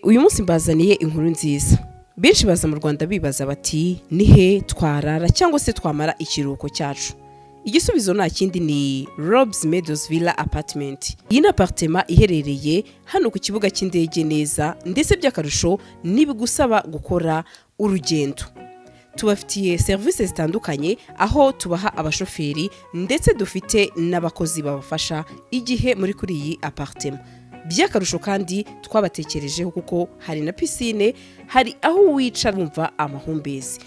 Uyu munsi mbazaniye inkuru nziza. Benshi baza mu Rwanda bibaza bati: "Ni he twarara cyangwa se twamara ikiruhuko cyacu?" Igisubizo nta kindi, ni Robs Meadows Villa Apartment. Iyi ni apartment iherereye hano ku kibuga cy'indege neza, ndetse by'akarusho ntibigusaba gukora urugendo. Tubafitiye serivisi zitandukanye, aho tubaha abashoferi, ndetse dufite n'abakozi babafasha igihe muri kuri iyi apartment. By'akarusho kandi twabatekerejeho kuko hari na piscine, hari aho wicara wumva amahumbezi.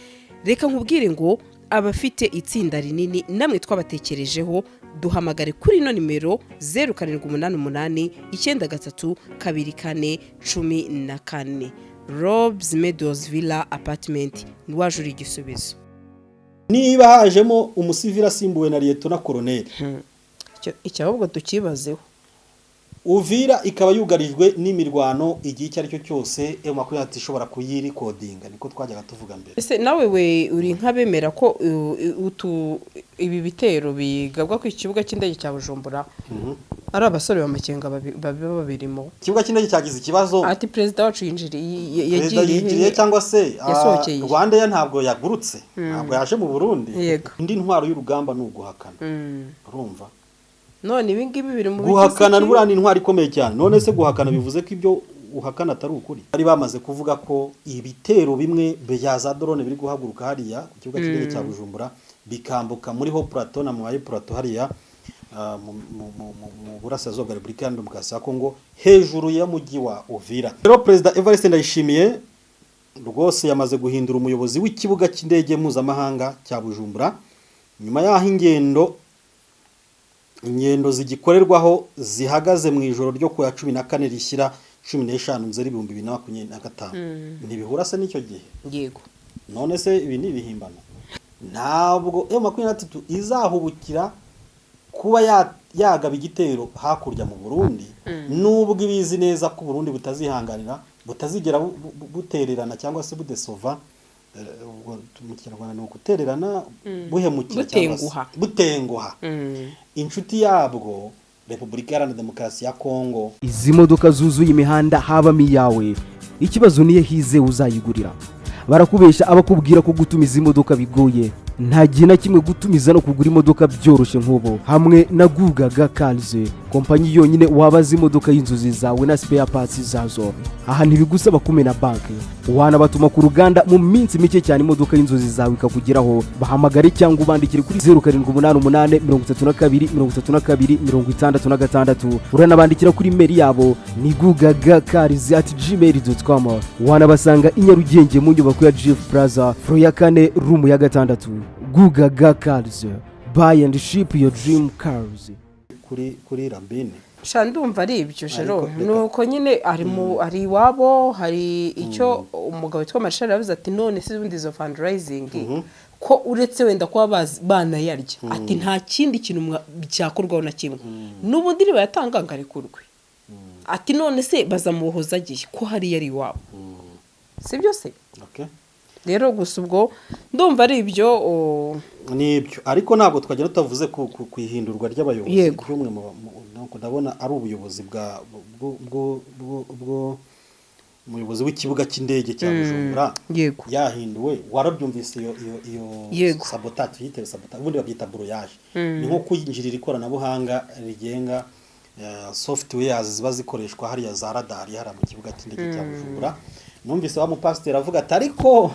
Reka nkubwire ngo abafite itsinda rinini namwe twabatekerejeho. Duhamagare kuri ino nimero: 0788932414. Robs Meadows Villa Apartment, waje uri igisubizo. Niba hajemo umusivili asimbuwe na liyetona koroneri, Icyo ahubwo tukibazeho. Uvira ikaba yugarijwe n'imirwano, igihe icyo ari cyo cyose M23 ishobora kuyirikodinga, niko twajyaga tuvuga mbere. Ese nawe we uri nk'abemera ko utu ibi bitero bigabwa ku kibuga cy'indege cya Bujumbura ari abasore b'Amakenga baba babirimo? Ikibuga cy'indege cyagize ikibazo. Ati perezida wacu yinjiriye, Perezida yagiriye yinjiriye hehe? Cyangwa se Yasohokeye. Rwandair ntabwo yagurutse, ntabwo yaje mu Burundi. Indi ntwaro y'urugamba ni uguhakana. Urumva? None ibi ngibi biri mu bigize Guhakana iki? Buriya ni intwaro ikomeye cyane. None se guhakana bivuze ko ibyo uhakana atari ukuri? Bari bamaze kuvuga ko ibitero bimwe bya za drone biri guhaguruka hariya ku kibuga cy'indege cya Bujumbura, bikambuka muri Haut Plateau na mu Plateau hariya mu burasirazuba bwa Repubulika Iharanira Demokarasi ya Kongo, hejuru y'umujyi wa Uvira. Rero Perezida Evariste Ndayishimiye rwose yamaze guhindura umuyobozi w'ikibuga cy'indege mpuzamahanga cya Bujumbura, nyuma y'aho ingendo zigikorerwaho zihagaze mu ijoro ryo ku ya 14 rishyira 15 Nzeri 2025. Ntibihura se n'icyo gihe? Yego. None se ibi ni ibihimbano? Ntabwo M23 izahubukira kuba yagaba igitero hakurya mu Burundi, nubwo ibizi neza ko Burundi butazihanganira, butazigera butererana cyangwa se budesova. Ubwo mu Kinyarwanda ni ugutererana, buhemukira cyangwa se Butenguha. butenguha inshuti yabwo Repubulika Iharanira Demokarasi ya Kongo. Izi modoka zuzuye imihanda habamo iyawe? Ikibazo niyo hize uzayigurira. Barakubeshya abakubwira ko gutumiza imodoka bigoye. Nta gihe na kimwe gutumiza no kugura imodoka byoroshye nk'ubu hamwe na Gugaga Cars, kompanyi yonyine wabaza imodoka y'inzozi zawe na spare parts zazo. Aha ntibigusaba kumena banki, wanabatuma ku ruganda, mu minsi mike cyane imodoka y'inzozi zawe ikakugeraho. Bahamagare cyangwa ubandikire kuri 0788323266. Uranabandikira kuri email yabo ni gugagacars@gmail.com. Wanabasanga i Nyarugenge mu nyubako ya Jifu Plaza, floor ya kane, room ya gatandatu. Gugaga Cars, buy and ship your dream cars. Kuri Rabine. Sha, ndumva ari ibyo jero. Nuko nyine ari mu ari iwabo. Hari icyo umugabo witwa Marshal yavuze, ati: "None se ubundi izo fundraising, ko uretse wenda kuba banayarya," ati, "nta kindi kintu cyakorwaho na kimwe, n'ubundi nibayatanga ngo arekurwe." Ati: "None se bazamubohoza agiye ko hariya ari iwabo?" Sibyo se? Okay. Rero gusa ubwo ndumva ari ibyo Nibyo, ariko ntabwo twagenda tutavuze ku ihindurwa ry'abayobozi ry'umwe donc ndabona ari ubuyobozi bwa bwo bwo bwo bwo umuyobozi w'ikibuga cy'indege cya Bujumbura yahinduwe. Warabyumvise iyo sabotage, tuyite sabotage, ubundi babyita brouillage, ni nko kwinjirira ikoranabuhanga rigenga softwares ziba zikoreshwa hariya za radari hariya mu kibuga cy'indege cya Bujumbura. Numvise wa mupasiteri avuga ati: "Ariko,"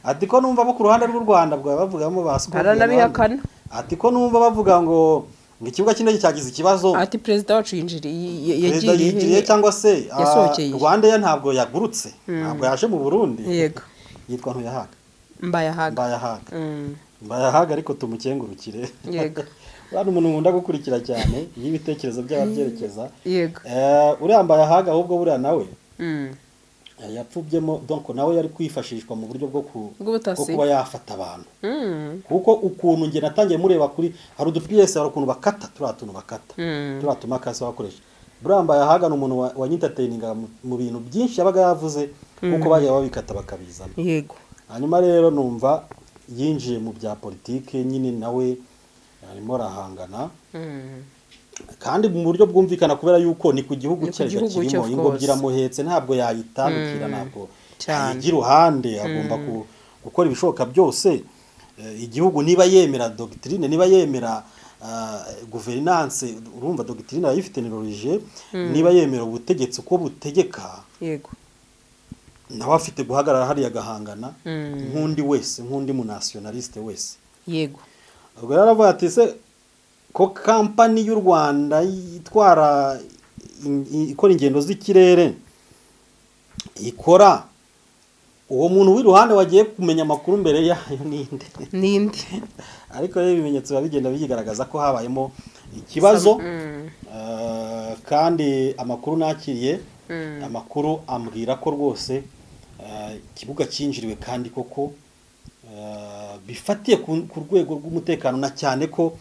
ati, "ko numva bo ku ruhande rw'u Rwanda bwa bavugamo ba Scovia Baranabihakana. n'abandi." Ati: "Ko numva bavuga ngo ikibuga cy'indege cyagize ikibazo." Ati: "Perezida wacu yinjiriye, Perezida yagiriye yinjiriye hehe?" cyangwa se Yasohokeye. Rwandair ntabwo yagurutse, ntabwo yaje mu Burundi. Yitwa Ntuyahaga. Mbayahaga. Mbayahaga. Mbayahaga, ariko tumukengurukire. Uriya ni umuntu nkunda gukurikira cyane iyo ibitekerezo byaba byerekeza. Uriya Mbayahaga ahubwo buriya nawe yapfubyemo, donc nawe yari kwifashishwa mu buryo Bw'ubutasi. bwo kuba yafata abantu, kuko ukuntu njye natangiye mureba kuri, hari udupiyese, hari ukuntu bakata turiya tuntu bakata, turiya tumakasi bakoresha. Buriya Mbayahaga ni umuntu wanyitateyininga mu bintu byinshi yabaga yavuze, kuko bajya babikata bakabizana. Hanyuma rero numva yinjiye mu bya politike nyine, nawe arimo arahangana. Kandi mu buryo bwumvikana, kubera yuko ni ku gihugu Ni ku cye gihugu cye, kirimo of ingobyi course. iramuhetse, ntabwo yayitandukira, ntabwo yayigira iruhande. Agomba gukora ibishoboka byose. Igihugu niba yemera doctrine, niba yemera gouvernance, urumva doctrine arayifite, ni religieux, niba yemera ubutegetsi uko butegeka, nawe afite guhagarara hariya agahangana nk'undi wese, nk'undi munationaliste wese. Ubwo rero aravuga ati: "Se ko kampani y'u Rwanda itwara ikora ingendo z'ikirere ikora, uwo muntu w'iruhande wagiye kumenya amakuru mbere yayo ninde?" Ninde? Ariko rero ibimenyetso biba bigenda bigaragaza ko habayemo ikibazo. Kandi amakuru nakiriye, amakuru ambwira ko rwose ikibuga cyinjiriwe kandi koko bifatiye ku rwego rw'umutekano, na cyane ko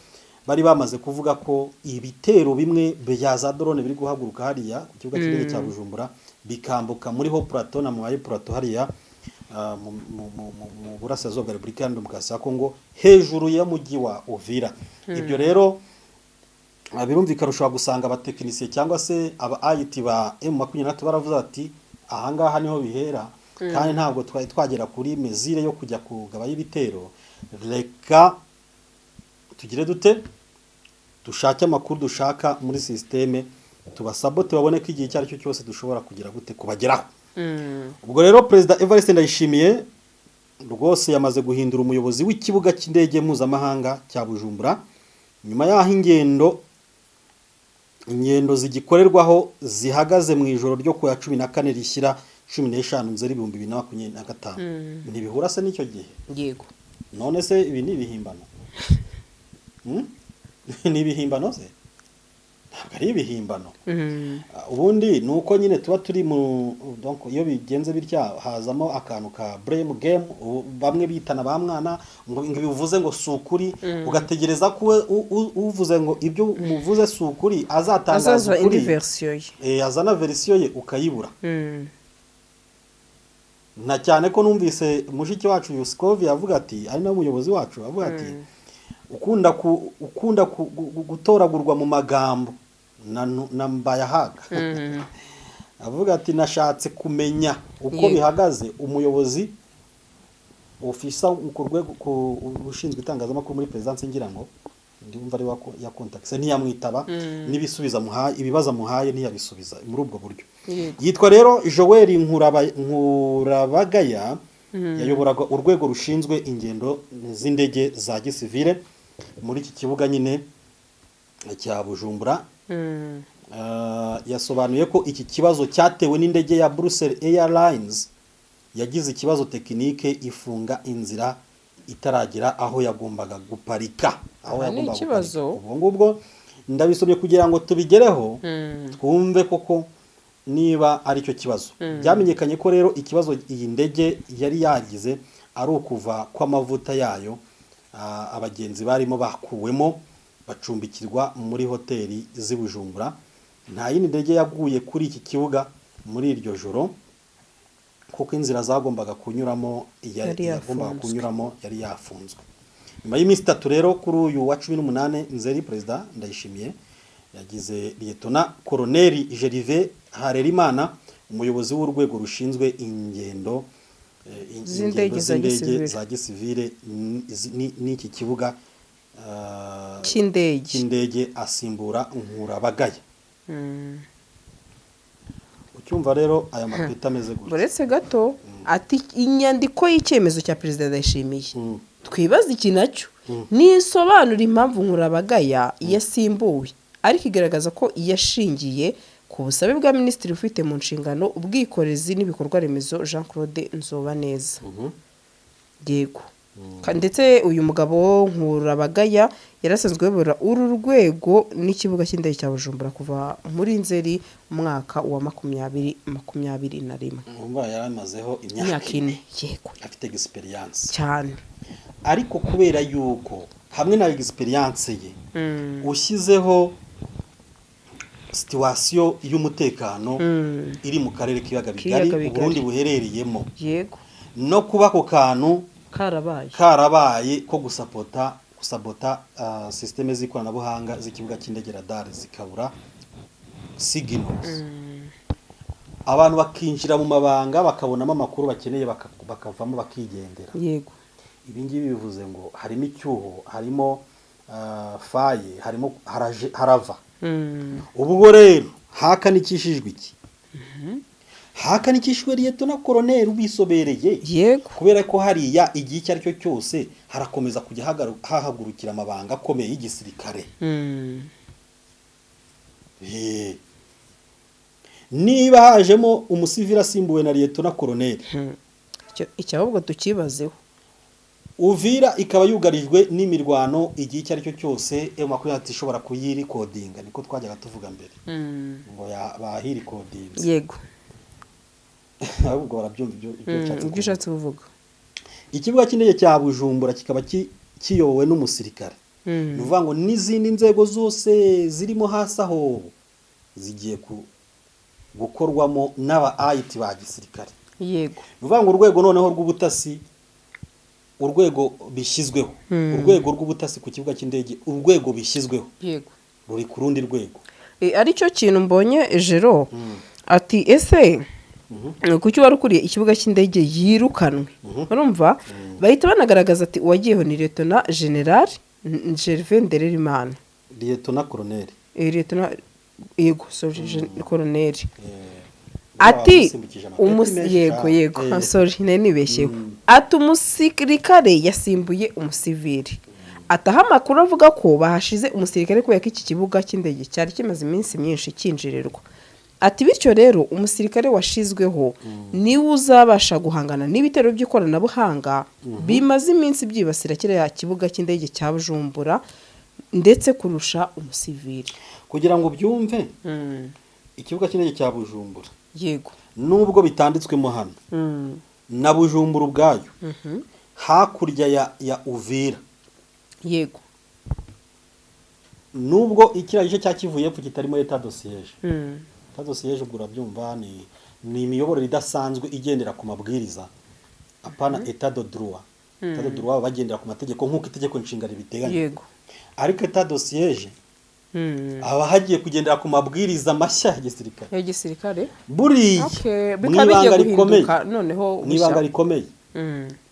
bari bamaze kuvuga ko ibitero bimwe bya za drone biri guhaguruka hariya ku kibuga cy'indege cya Bujumbura, bikambuka muri Haut Plateau na mu Plateau hariya mu burasirazuba bwa Repubulika Iharanira Demokarasi ya Kongo, hejuru y'umujyi wa Uvira. Ibyo rero birumvikana, ushobora gusanga abatekinisiye cyangwa se aba IT ba M23 baravuze bati: "Ahangaha niho bihera, kandi ntabwo twari twagera kuri mesure yo kujya kugabayo ibitero. Reka tugire dute, dushake amakuru dushaka muri système, tubasabote, babone ko igihe icyo ari cyo cyose dushobora kugira gute, kubageraho." Ubwo rero Perezida Evariste Ndayishimiye rwose yamaze guhindura umuyobozi w'ikibuga cy'indege mpuzamahanga cya Bujumbura, nyuma y'aho ingendo zigikorerwaho zihagaze mu ijoro ryo ku ya 14 rishyira 15 Nzeri 2025. Ntibihura se n'icyo gihe? Yego. None se ibi ni ibihimbano? Ni ibihimbano se? Ntabwo ari ibihimbano. Ubundi ni uko nyine tuba turi mu, donc iyo bigenze bitya hazamo akantu ka blame game, bamwe bitana ba mwana ngo bivuze ngo si ukuri, ugategereza ko uvuze ngo ibyo muvuze si ukuri azatangaza azaza indi ukuri, version ye. Azana version ye ukayibura. Na cyane ko numvise mushiki wacu Yusikovi avuga ati, ari nawe muyobozi wacu, avuga ati ukunda gutoragurwa mu magambo na Mbayahaga, avuga ati: "Nashatse kumenya uko bihagaze." Umuyobozi ofisa ku rwego ku ushinzwe itangazamakuru muri perezidansi, ngira ngo ndumva ari yakontakise, ntiyamwitaba, n'ibisubizo amuhaye, ibibazo amuhaye ntiyabisubiza muri ubwo buryo. Yitwa rero Joel Nkurabagaya, yayoboraga urwego rushinzwe ingendo z'indege za gisivile muri iki kibuga nyine cya Bujumbura. Yasobanuye ko iki kibazo cyatewe n'indege ya Brussels Airlines yagize ikibazo tekinike, ifunga inzira itaragera aho yagombaga guparika, aho Aha ni yagombaga ikibazo. guparika. Ubwo ngubwo ndabisomye kugira ngo tubigereho, twumve koko niba ari cyo kibazo. Byamenyekanye ko rero ikibazo iyi ndege yari yagize ari ukuva kw'amavuta yayo. Abagenzi barimo bakuwemo, bacumbikirwa muri hoteli z'i Bujumbura. Nta yindi ndege yaguye kuri iki kibuga muri iryo joro, kuko inzira zagombaga kunyuramo Yari yagombaga yafunzwe. kunyuramo yari yafunzwe. Nyuma y'iminsi 3 rero, kuri uyu wa 18 Nzeri, Perezida Ndayishimiye yagize Liyetona Koroneri Gervais Harerimana umuyobozi w'urwego rushinzwe ingendo Z'indege ingendo za z'indege gisivile. za gisivile n'iki kibuga cy'indege. cy'indege, asimbura Nkurabagaya. Ucyumva rero aya mapeti ameze gutya. Uretse gato, ati inyandiko y'icyemezo cya Perezida Ndayishimiye, twibaze iki nacyo, ntisobanura impamvu Nkurabagaya yasimbuwe, ariko igaragaza ko yashingiye ku busabe bwa minisitiri ufite mu nshingano ubwikorezi n'ibikorwa remezo, Jean Claude Nzobaneza. Yego. Ndetse uyu mugabo Nkurabagaya yari asanzwe ayobora uru rwego n'ikibuga cy'indege cya Bujumbura kuva muri Nzeri umwaka wa 2021. Umva, yaramazeho imyaka Imyaka 4. 4, yego. Afite experience. Cyane. Ariko kubera yuko hamwe na experience ye, ushyizeho situation y'umutekano iri mu karere k'ibiyaga bigari, K'ibiyaga bigari. Uburundi buherereyemo, no kuba ako kantu Karabaye. karabaye ko gusapota. Gusabota système z'ikoranabuhanga z'ikibuga cy'indege, radar zikabura signals, abantu bakinjira mu mabanga, bakabonamo amakuru bakeneye, bakavamo bakigendera. Ibi ngibi bivuze ngo harimo icyuho, harimo faille, harimo harava. Ubwo rero hakanikishijwe iki? Hakanikishijwe liyetona koroneri ubisobereye, kubera ko hariya igihe icyo ari cyo cyose harakomeza kujya hahagurukira amabanga akomeye y'igisirikare. Niba hajemo umusivili asimbuwe na liyetona koroneri, Icyo ahubwo tukibazeho. Uvira ikaba yugarijwe n'imirwano igihe icyo ari cyo cyose, M23 ishobora kuyirikodinga, niko twajyaga tuvuga mbere ngo bahirikodinze. Ahubwo barabyumva ibyo nshatse Ibyo kuvuga. ushatse kuvuga. Ikibuga cy'indege cya Bujumbura kikaba kiyobowe n'umusirikare. Ni ukuvuga ngo n'izindi nzego zose zirimo hasi aho zigiye gukorwamo n'aba IT ba gisirikare. Ni ukuvuga ngo urwego noneho rw'ubutasi, urwego bishyizweho, urwego rw'ubutasi ku kibuga cy'indege, urwego bishyizweho ruri ku rundi rwego. Aricyo kintu mbonye jero ati: "Ese kuki wari ukuriye ikibuga cy'indege yirukanwe?" Urumva bahita banagaragaza ati: "Uwagiyeho ni Liyetona General Gervais Ndererimana." Liyetona koroneri. Liyetona, yego, sorry, koroneri. Ati Bamusimbukije amapeti menshi. Yego. Sha. Yego. Sorry, nari nibeshyeho. Ati: "Umusirikare yasimbuye umusivili." Ataha amakuru avuga ko bahashize umusirikare kubera ko iki kibuga cy'indege cyari kimaze iminsi myinshi cyinjirirwa. Ati: "Bityo rero umusirikare washizweho niwe uzabasha guhangana n'ibitero by'ikoranabuhanga bimaze iminsi byibasira kiriya kibuga cy'indege cya Bujumbura ndetse kurusha umusivili." Kugira ngo ubyumve, ikibuga cy'indege cya Bujumbura, nubwo bitanditswemo hano, na Bujumbura ubwayo hakurya ya Uvira, nubwo ikiriya gice cya Kivu y'Epfo kitarimo état de siège. État de siège ubwo urabyumva, ni imiyoborere idasanzwe igendera ku mabwiriza, apana état de droit. État de droit baba bagendera ku mategeko nk'uko itegeko nshinga ribiteganya, ariko état de siège aba hagiye kugendera ku mabwiriza mashya ya gisirikare. Ya gisirikare. Buriya mu Bikaba bigiye ibanga rikomeye, guhinduka noneho mu ibanga bushya. rikomeye,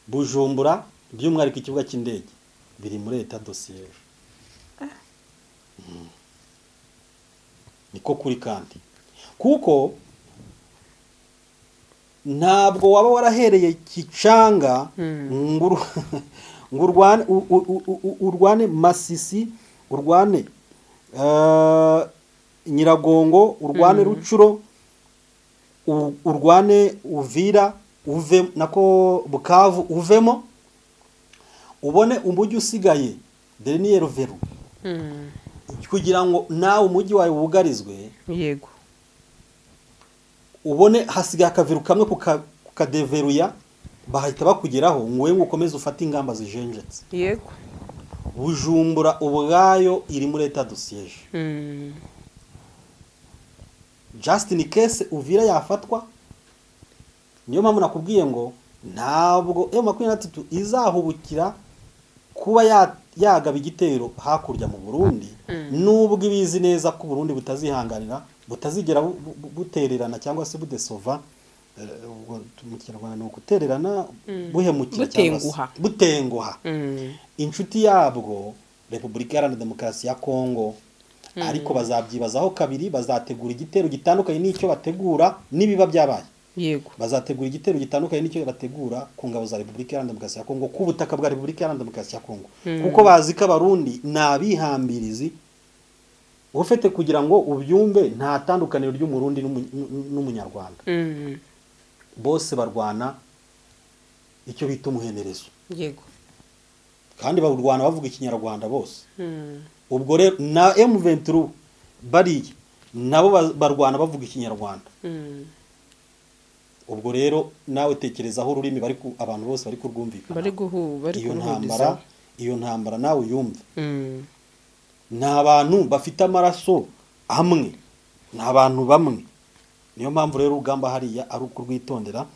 Bujumbura by'umwihariko ikibuga cy'indege biri muri état de siège. Niko kuri kandi, kuko ntabwo waba warahereye Kicanga ngo urwane urwane Masisi, urwane Nyiragongo, urwane Rucuro, urwane Uvira, uve nako Bukavu uvemo, ubone umujyi usigaye dernier verrou, kugira ngo nawe umujyi wawe wugarizwe, ubone hasigaye aka verrou kamwe kukadeveruya, bahita bakugeraho ngo wowe ukomeze ufate ingamba zijenjetse. Bujumbura ubwayo iri muri état de siège, just in case Uvira yafatwa. Niyo mpamvu nakubwiye ngo ntabwo M23 izahubukira kuba yagaba igitero hakurya mu Burundi, nubwo ibizi neza ko Burundi butazihanganira, butazigera butererana cyangwa se budesova, ubwo mu Kinyarwanda ni ugutererana, buhemukira cyangwa se Butenguha. Butenguha inshuti yabwo Repubulika Iharanira Demokarasi ya Kongo. Ariko bazabyibazaho kabiri, bazategura igitero gitandukanye n'icyo bategura nibiba byabaye. Bazategura igitero gitandukanye n'icyo bategura ku ngabo za Repubulika Iharanira Demokarasi ya Kongo ku butaka bwa Repubulika Iharanira Demokarasi ya Kongo, kuko bazi ko Abarundi ni abihambirizi. Ufite kugira ngo ubyumve, nta tandukaniro ry'Umurundi n'Umunyarwanda. Bose barwana icyo bita umuhenerezo, kandi barwana bavuga Ikinyarwanda bose. Ubwo rero na M23 bariya nabo barwana bavuga Ikinyarwanda. Ubwo rero nawe tekereza aho ururimi bari abantu bose bari kurwumvikana. Bari guhu bari Iyo ntambara, kuruhurizaho. iyo ntambara nawe uyumve, ni abantu bafite amaraso amwe, ni abantu bamwe. Niyo mpamvu rero urugamba hariya ari ukurwitondera,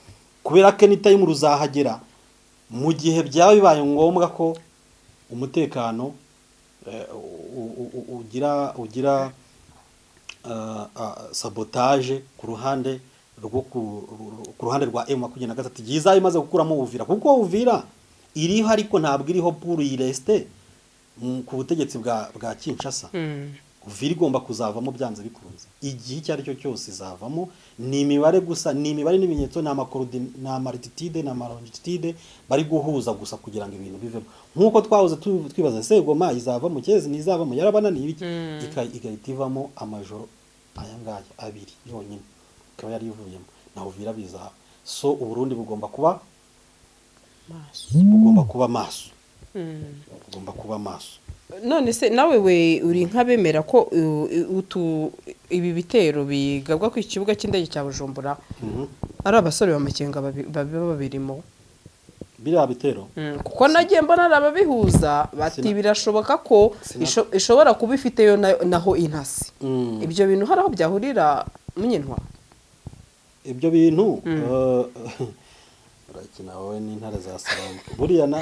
kubera ko anytime ruzahagera mu gihe byaba bibaye ngombwa ko Umutekano ugira sabotage ku ruhande rwa M23, igihe izaba imaze gukuramo Uvira, kuko Uvira iriho ariko ntabwo iriho pour y rester ku butegetsi bwa Kinshasa. Uvira igomba kuzavamo byanze bikunze, igihe icyo ari cyo cyose izavamo. Ni imibare gusa, ni imibare n'ibimenyetso, ni amacoordonnées, ni amalatitude, ni amalongitude bari guhuza gusa kugira ngo ibintu bivemo. Nk'uko twahoze twibaza se Goma izavamo cyezi ntizavamo, yarabananiye ibiki, igahita ivamo amajoro aya ngaya 2 yonyine, ikaba yari ivuyemo. Na Uvira bizaba. So Uburundi Maso. bugomba kuba maso, bugomba kuba maso. None se nawe we uri nk'abemera ko utu ibi bitero bigabwa ku kibuga cy'indege cya Bujumbura ari abasore ba Makenga baba babirimo? Biriya bitero? Kuko nagiye mbona ari ababihuza bati birashoboka ko ishobora kuba ifiteyo naho intasi. Ibyo bintu hari aho byahurira, Munyentwa? Ibyo bintu urakina wowe n'intare za Salomo. Buriya na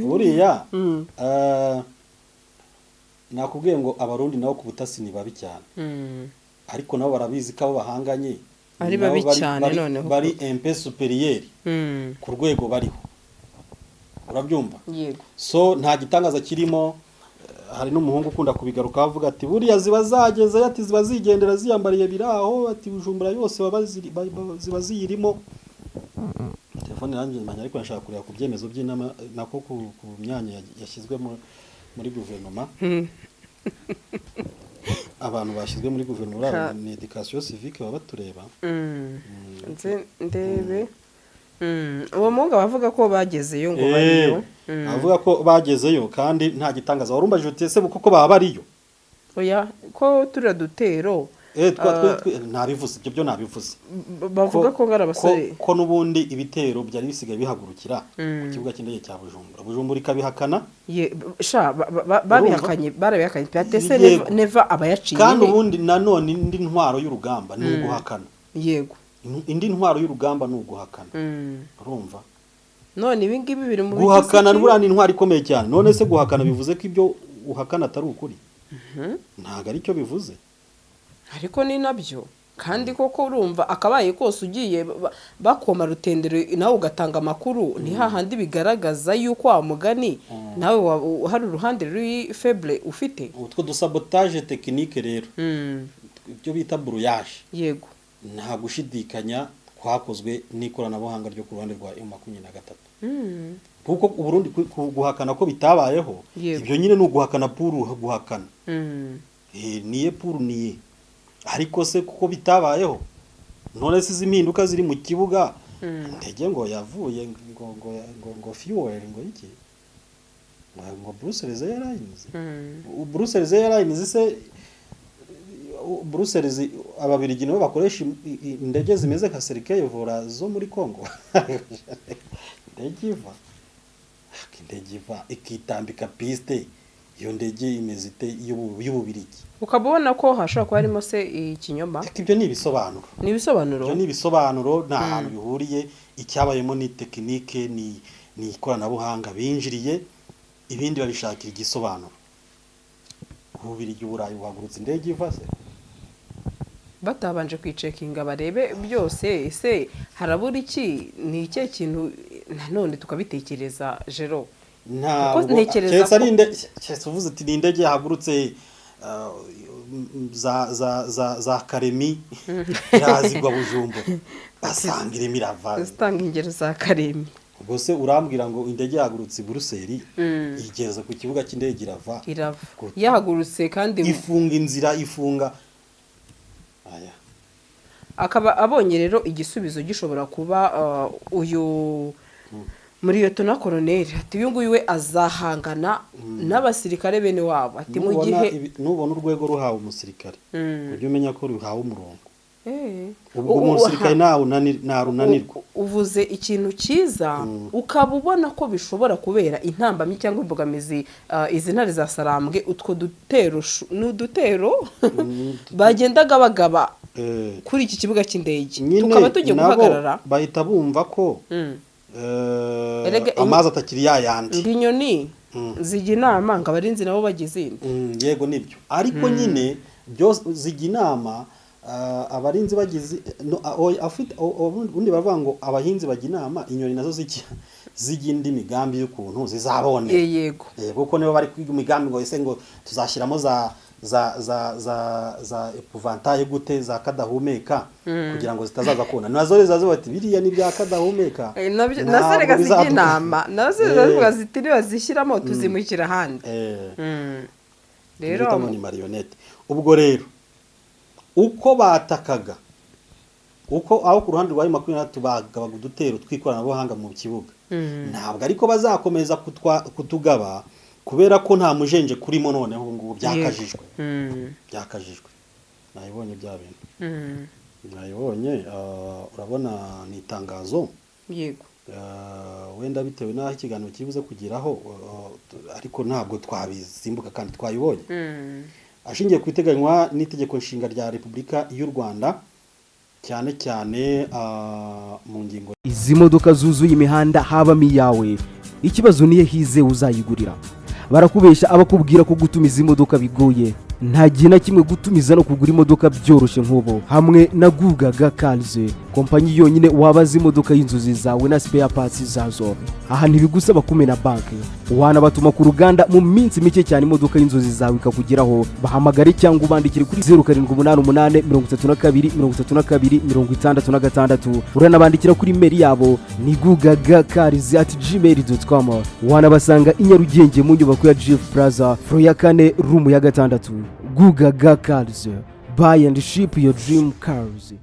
buriya nakubwiye ngo Abarundi nabo ku butasi ni babi cyane, ariko nabo barabizi ko abo bahanganye Ari nabo babi cyane noneho. Bari un peu supérieur ku rwego bariho, urabyumva? Yego. So nta gitangaza kirimo. Hari n'umuhungu ukunda kubigaruka avuga ati buriya ziba zageze, ati ziba zigendera ziyambariye biraho, ati Bujumbura yose baba ziba ziyirimo. Telefone yanjye manya, ariko nashaka kureba ku byemezo by'inama, nako ku myanya yashyizwe muri guverinoma, abantu bashyizwe muri guverinoma. Ni éducation civique baba batureba. Nze ndebe. Uwo muhungu aba avuga ko bagezeyo ngo bariyo. Avuga ko bagezeyo kandi nta gitangaza. Warumbajije uti ese koko baba bariyo? Oya, ko turiya dutero Nabivuze, ibyo byo nabivuze. Bavuga ko ngari abasore. Ko n'ubundi ibitero byari bisigaye bihagurukira ku kibuga cy'indege cya Bujumbura, Bujumbura ikabihakana. Sha babihakanye, barabihakanye pe, ate se? Yego. Neva aba yaciye Kandi he? ubundi nanone indi ntwaro y'urugamba ni uguhakana. Indi ntwaro y'urugamba ni uguhakana. Urumva? None ibi ngibi biri mu bigize Guhakana iki? buriya ni intwaro ikomeye cyane. None se guhakana bivuze ko ibyo uhakana atari ukuri? Ntabwo aricyo bivuze. Ariko ni nabyo kandi koko. Urumva akabaye kose ugiye bakoma rutendero nawe ugatanga amakuru, ni hahandi bigaragaza yuko wa mugani nawe hari uruhande ruri faible ufite. Utwo dusabotage technique rero, ibyo bita brouillage, nta gushidikanya twakozwe n'ikoranabuhanga ryo ku ruhande rwa M23, kuko Uburundi guhakana ko bitabayeho, ibyo nyine ni uguhakana pour guhakana. Nier pour nier. Ariko se kuko bitabayeho, none se izi mpinduka ziri mu kibuga, ndege ngo yavuye ngo fuel, ngo iki, ngo Brussels Airlines, Brussels Airlines se, Brussels, Ababirigi nibo bakoresha indege zimeze nka cercueil volant zo muri Congo. Indege iva, indege iva ikitambika piste, iyo ndege imeze ite y'Ububirigi? Ukaba ubona ko hashobora kuba harimo se ikinyoma? Ariko ibyo ni ibisobanuro. Ni ibisobanuro. Ibyo ni ibisobanuro, nta hantu bihuriye. Icyabayemo ni technique, ni ikoranabuhanga binjiriye, ibindi babishakira igisobanuro. Ububirigi, Uburayi buhagurutse indege iva se? Batabanje kwicekinga barebe byose, ese harabura iki, ni ikihe kintu? Nanone tukabitekereza jero. Ntabwo Kuko ntekereza keretse ari keretse uvuze uti ni indege yahagurutse za Karemi irazigwa Bujumbura, basanga irimo irava. Zitanga ingero za Karemi. Ubwo se urambwira ngo indege yahagurutse i Buruseli, igeza ku kibuga cy'indege irava? Irava. Gute? Yahagurutse kandi Ifunga inzira, ifunga aya. Akaba abonye rero igisubizo gishobora kuba uyu muri lieutenant colonel, ati uyu nguyu we azahangana n'abasirikare bene wabo, ati mu Nubona gihe nubona urwego ruhawe umusirikare, ujye umenya ko ruhawe umurongo. Ubwo umusirikare ntarunanirwa. Uvuze ikintu cyiza, ukaba ubona ko bishobora kubera intambamyi cyangwa imbogamizi izi ntare za Sarambwe, utwo dutero ni udutero bagendaga bagaba kuri iki kibuga cy'indege, Nyine tukaba tugiye nabo guhagarara. bahita bumva ko Amazi atakiri ya yandi. Ngo inyoni zijya inama, ngo abarinzi nabo bajya izindi. Yego, nibyo, ariko nyine byose zijya inama, abarinzi bagize no, afite ubundi baravuga ngo abahinzi bajya inama, inyoni nazo zijya indi migambi y'ukuntu zizabonera. Yego. Kuko niba bari kwiga imigambi ngo ese ngo tuzashyiramo za épouvantail gute, za kadahumeka, kugira ngo zitazaza kona, nazo zizaza zivuga ati biriya ni bya kadahumeka. Nabyo ntabwo nazo reka zijya inama, nazo zivuga ziti nibazishyiramo tuzimukira ahandi. Rero Rero ni marionnette. Ubwo rero uko batakaga, uko aho ku ruhande rwa 23 bagabaga udutero tw'ikoranabuhanga mu kibuga, ntabwo ariko bazakomeza kutugaba, kubera ko nta mujenje kurimo. Noneho ubu ngubu byakajijwe. Byakajijwe, nayibonye bya bintu. Nayibonye, urabona ni itangazo. Wenda bitewe n'aho ikiganiro kibuze kugeraho, ariko ntabwo twabisimbuka kandi twayibonye. Ashingiye ku iteganywa n'itegeko nshinga rya Repubulika y'u Rwanda, cyane cyane mu ngingo Izi modoka zuzuye imihanda habamo iyawe? Ikibazo niyo hize uzayigurira. Barakubesha abakubwira ko gutumiza imodoka bigoye. Nta gihe na kimwe gutumiza no kugura imodoka byoroshye nk'ubu hamwe na Gugaga Cars, kompanyi yonyine wabaza imodoka y'inzozi zawe na spare parts zazo. Aha ntibigusaba kumena banki, wanabatuma ku ruganda, mu minsi mike cyane imodoka y'inzozi zawe ikakugeraho. Bahamagare cyangwa ubandikire kuri 0788 32 32 66. Uranabandikira kuri email yabo ni gugagacars@gmail.com. Wanabasanga i Nyarugenge mu nyubako ya Jifu Plaza, floor ya kane, room ya gatandatu. Gugaga Cars, buy and ship your dream cars.